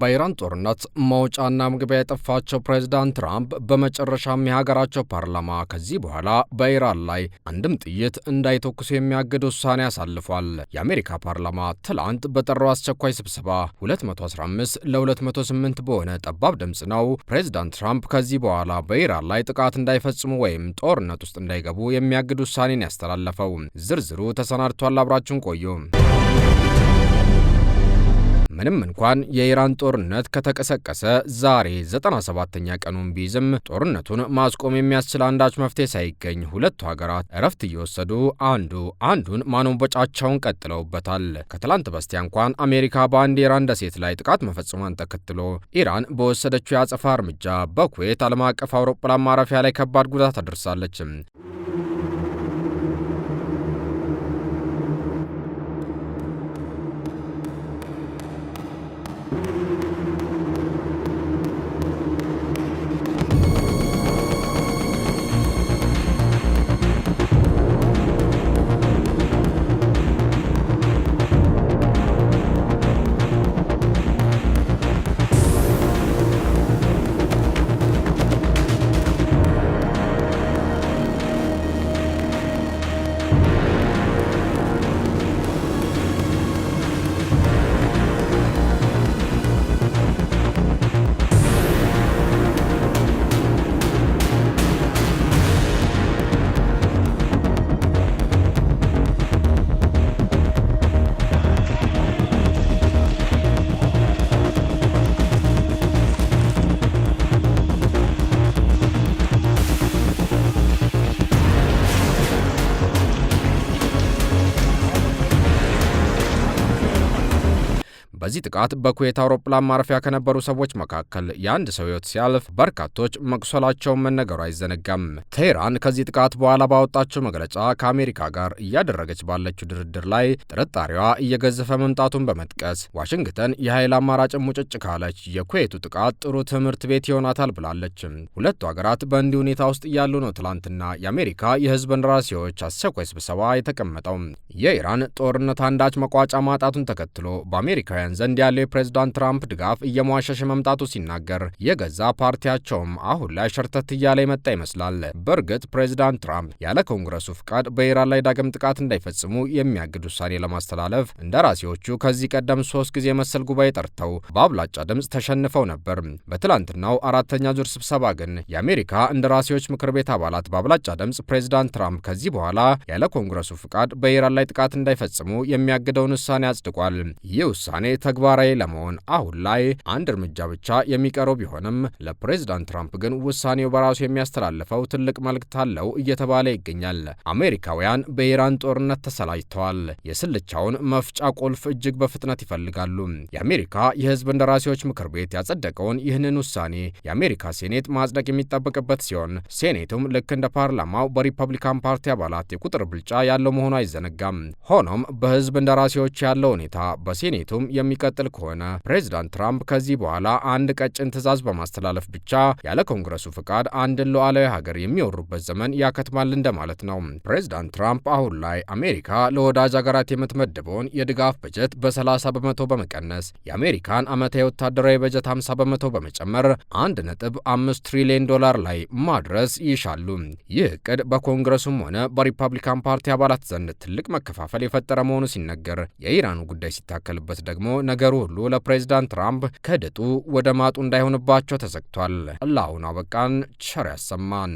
በኢራን ጦርነት መውጫና መግቢያ የጠፋቸው ፕሬዝዳንት ትራምፕ በመጨረሻም የሀገራቸው ፓርላማ ከዚህ በኋላ በኢራን ላይ አንድም ጥይት እንዳይተኩሱ የሚያግድ ውሳኔ አሳልፏል። የአሜሪካ ፓርላማ ትላንት በጠራው አስቸኳይ ስብሰባ 215 ለ208 በሆነ ጠባብ ድምፅ ነው ፕሬዝዳንት ትራምፕ ከዚህ በኋላ በኢራን ላይ ጥቃት እንዳይፈጽሙ ወይም ጦርነት ውስጥ እንዳይገቡ የሚያግድ ውሳኔን ያስተላለፈው። ዝርዝሩ ተሰናድቷል። አብራችሁን ቆዩ። ምንም እንኳን የኢራን ጦርነት ከተቀሰቀሰ ዛሬ 97ኛ ቀኑን ቢይዝም ጦርነቱን ማስቆም የሚያስችል አንዳች መፍትሄ ሳይገኝ ሁለቱ ሀገራት እረፍት እየወሰዱ አንዱ አንዱን ማኖበጫቸውን ቀጥለውበታል። ከትላንት በስቲያ እንኳን አሜሪካ በአንድ የኢራን ደሴት ላይ ጥቃት መፈጸሟን ተከትሎ ኢራን በወሰደችው የአጸፋ እርምጃ በኩዌት ዓለም አቀፍ አውሮፕላን ማረፊያ ላይ ከባድ ጉዳት አድርሳለች። በዚህ ጥቃት በኩዌት አውሮፕላን ማረፊያ ከነበሩ ሰዎች መካከል የአንድ ሰው ሕይወት ሲያልፍ በርካቶች መቁሰላቸውን መነገሩ አይዘነጋም። ቴህራን ከዚህ ጥቃት በኋላ ባወጣቸው መግለጫ ከአሜሪካ ጋር እያደረገች ባለችው ድርድር ላይ ጥርጣሬዋ እየገዘፈ መምጣቱን በመጥቀስ ዋሽንግተን የኃይል አማራጭን ሙጭጭ ካለች የኩዌቱ ጥቃት ጥሩ ትምህርት ቤት ይሆናታል ብላለች። ሁለቱ ሀገራት በእንዲህ ሁኔታ ውስጥ እያሉ ነው ትላንትና የአሜሪካ የሕዝብ እንደራሴዎች አስቸኳይ ስብሰባ የተቀመጠው። የኢራን ጦርነት አንዳች መቋጫ ማጣቱን ተከትሎ በአሜሪካውያን ዘንድ ያለው የፕሬዝዳንት ትራምፕ ድጋፍ እየሟሸሸ መምጣቱ ሲናገር የገዛ ፓርቲያቸውም አሁን ላይ ሸርተት እያለ የመጣ ይመስላል። በእርግጥ ፕሬዝዳንት ትራምፕ ያለ ኮንግረሱ ፍቃድ በኢራን ላይ ዳግም ጥቃት እንዳይፈጽሙ የሚያግድ ውሳኔ ለማስተላለፍ እንደራሴዎቹ ከዚህ ቀደም 3 ጊዜ መሰል ጉባኤ ጠርተው በአብላጫ ድምፅ ተሸንፈው ነበር። በትላንትናው አራተኛ ዙር ስብሰባ ግን የአሜሪካ እንደራሴዎች ምክር ቤት አባላት በአብላጫ ድምፅ ፕሬዝዳንት ትራምፕ ከዚህ በኋላ ያለ ኮንግረሱ ፍቃድ በኢራን ላይ ጥቃት እንዳይፈጽሙ የሚያግደውን ውሳኔ አጽድቋል። ይህ ውሳኔ ተግባራዊ ለመሆን አሁን ላይ አንድ እርምጃ ብቻ የሚቀረው ቢሆንም ለፕሬዝዳንት ትራምፕ ግን ውሳኔው በራሱ የሚያስተላልፈው ትልቅ መልእክት አለው እየተባለ ይገኛል። አሜሪካውያን በኢራን ጦርነት ተሰላጅተዋል። የስልቻውን መፍጫ ቁልፍ እጅግ በፍጥነት ይፈልጋሉ። የአሜሪካ የሕዝብ እንደራሴዎች ምክር ቤት ያጸደቀውን ይህንን ውሳኔ የአሜሪካ ሴኔት ማጽደቅ የሚጠበቅበት ሲሆን ሴኔቱም ልክ እንደ ፓርላማው በሪፐብሊካን ፓርቲ አባላት የቁጥር ብልጫ ያለው መሆኑ አይዘነጋም። ሆኖም በሕዝብ እንደራሴዎች ያለው ሁኔታ በሴኔቱም የሚቀጥል ከሆነ ፕሬዝዳንት ትራምፕ ከዚህ በኋላ አንድ ቀጭን ትዕዛዝ በማስተላለፍ ብቻ ያለ ኮንግረሱ ፍቃድ አንድን ሉዓላዊ ሀገር የሚወሩበት ዘመን ያከትማል እንደማለት ነው። ፕሬዝዳንት ትራምፕ አሁን ላይ አሜሪካ ለወዳጅ ሀገራት የምትመድበውን የድጋፍ በጀት በ30% በመቀነስ የአሜሪካን ዓመታዊ ወታደራዊ በጀት 50% በመጨመር $1.5 ትሪሊዮን ላይ ማድረስ ይሻሉ። ይህ እቅድ በኮንግረሱም ሆነ በሪፐብሊካን ፓርቲ አባላት ዘንድ ትልቅ መከፋፈል የፈጠረ መሆኑ ሲነገር፣ የኢራኑ ጉዳይ ሲታከልበት ደግሞ ነገሩ ሁሉ ለፕሬዝዳንት ትራምፕ ከድጡ ወደ ማጡ እንዳይሆንባቸው ተዘግቷል። ለአሁኑ አበቃን። ቸር ያሰማን።